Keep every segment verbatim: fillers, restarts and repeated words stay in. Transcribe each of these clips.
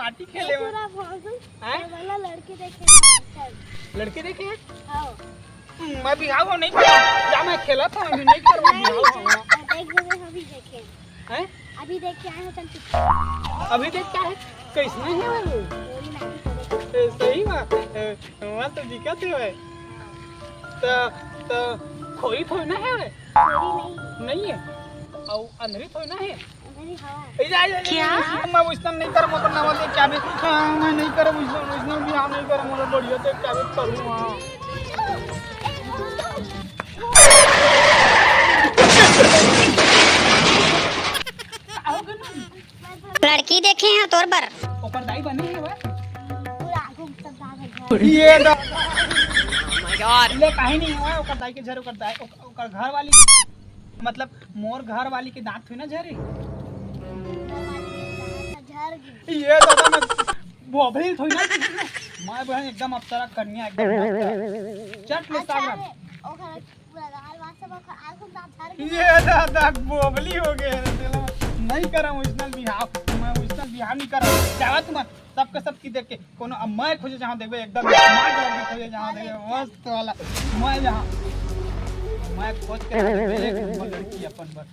Party खेले में। पूरा भागू। हैं? ये वाला लड़की देखे हैं। लड़की देखे हैं? हाँ। हम्म, मैं बिहाव हो नहीं करता। जा, मैं खेला था, अभी नहीं कर, मैं नहीं, बिहाव हो। देख, देख, अभी देखे। हैं? अभी देख के आए हो, चल चुप। अभी देख क्या है? कैसना है वो? गोरी नानी को देख। ए, सही बात है। ए, वहाँ तो दिक्कत है भाई। तो, तो खोरी थोड़ी ना है भाई। गोरी नहीं। नहीं है। और अंधरी थोड़ी ना है। अंधरी हवा है। ए, जा, जा, जा, क्या? जा, मैं वैसना नहीं करम, ओकर नाम दे, क्या भी, हाँ, मैं नहीं करम, वैसना, वैसना भी हाँ नहीं करम, ओकर बढ़िया से क्या भी करूँ, हाँ। लड़की देखे हैं तोर बर। ओकर दाई बने है वह? ये दा-, ले काहे नहीं है ओकर दाई के झर, ओकर दाई, ओक-, ओकर घर वाली, मतलब मोर घर वाली के दांत हुई ना झरे। ये दादा मैं बोबली थोड़ी ना, मैं बहन एकदम अप्सरा कन्या एकदम चट ले अच्छा सागर। रे, ओकर पूरा गाल वाल सब ओकर आँख उख दाँत झर गए। ये दादा बोबली हो गए रे, चलो, नहीं करम वैसना बिहाव, मैं वैसना बिहाव नहीं करम। जावा तुम सबके सब की देख के कोनो, अब मैं खोजे जहाँ देखबे एकदम smart लड़की खोजे जहाँ देखबे मस्त वाला, मैं जहाँ मैं खोज के एक नंबर लड़की अपन बर।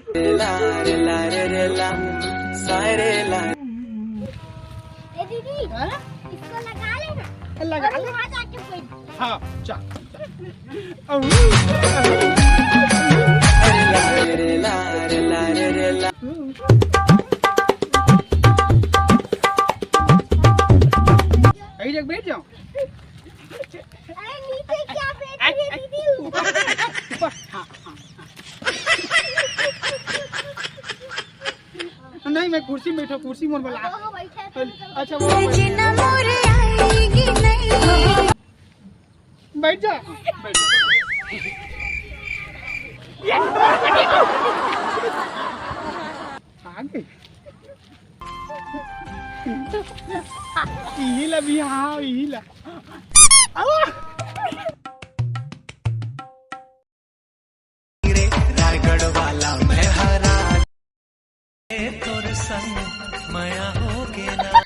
ए दीदी, हाँ? इसको लगा लेना। लगा और ले। वहाँ जाके बैठ। हाँ, जा, जा। यही जगह बैठ जाओ। अरे नीचे क्या बैठ रही है दीदी? ऊपर, ऊपर। हाँ, हाँ, हाँ। नहीं, मैं कुर्सी में बैठा, कुर्सी मोर वाला। हाँ, बैठा है, चलो, चलो। अच्छा, वो बैठ जा। बैठ जा। आ गई। इही ला भी, हाँ, इही ला। रायगढ़ वाला मैं हरा तोर संग मया हो के ना।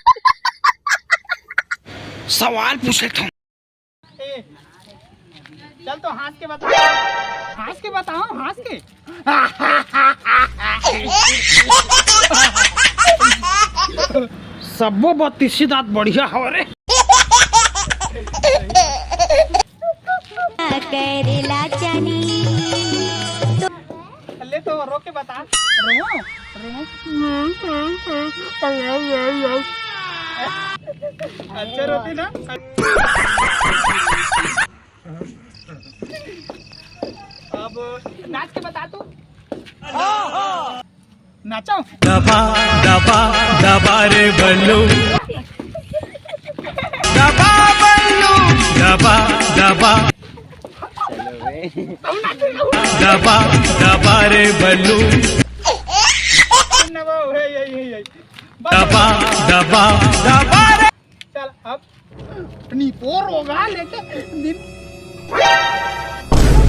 सवाल पूछे तुम। ए, चल तो हंस के बता, हंस के बताओ, हंस के। सब्बो बत्तीसी दांत बढ़िया हव रे। करेला चनी। ले तो रो के बता। रो, रो। अच्छा रोती ना। अब नाच के बता तू। नाचो। दबा, दबा, दबा रे बल्लू। दबा बल्लू, दबा, दबा। दबा, दबा रे बल्लू। दबा, दबा, दबा रे। चल, अब निपोर होगा लेके दिन।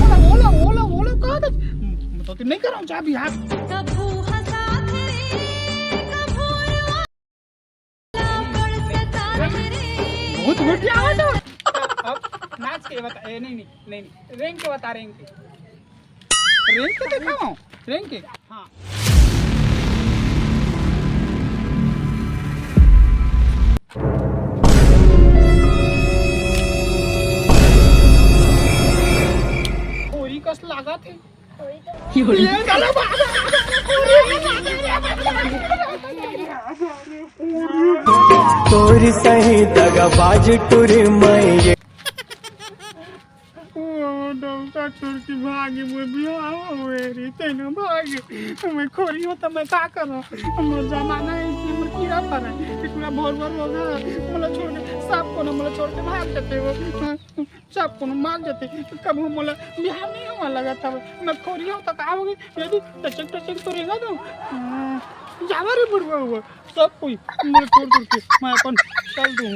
ओला, ओला, ओला, ओला, कहा था? मैं तो नहीं कर रहा हूँ, जा बिहार। कभू हंसा थे, कभू रोला, पर सता रे। भूत भूतिया हो तो। अब नाच के बता, ए, नहीं, नहीं, नहीं, नहीं, रेंग के बता, रेंग के। रेंग के दिखाओ, रेंग के। हाँ। होरी कस लागत हे। ये साला बाबा। तोर सही दगाबाज टुरी मैं ये। ओ, डौका छोड़ के भागे, मोर बिहाव होए रे, तैं ना भागे। मैं खोरी हो त मैं का करूँ? मोर जमाना है, इसलिए मोर कीड़ा पड़ा है। इतना भोर भोर हो गया, मोला छोड़ के, सब कोनो मोला छोड़ के भाग जाते हो। सब कोनो भाग जाते, कभू मोला बिहाव नहीं हुआ लगा था। मैं खोरी हो त का होगी? यदि टचक टचक तो रहेगा तो। हाँ, जावा रे बुढ़वा हुआ, सब कोई मोला छोड़ छोड़ के, मैं अपन चल दूँ।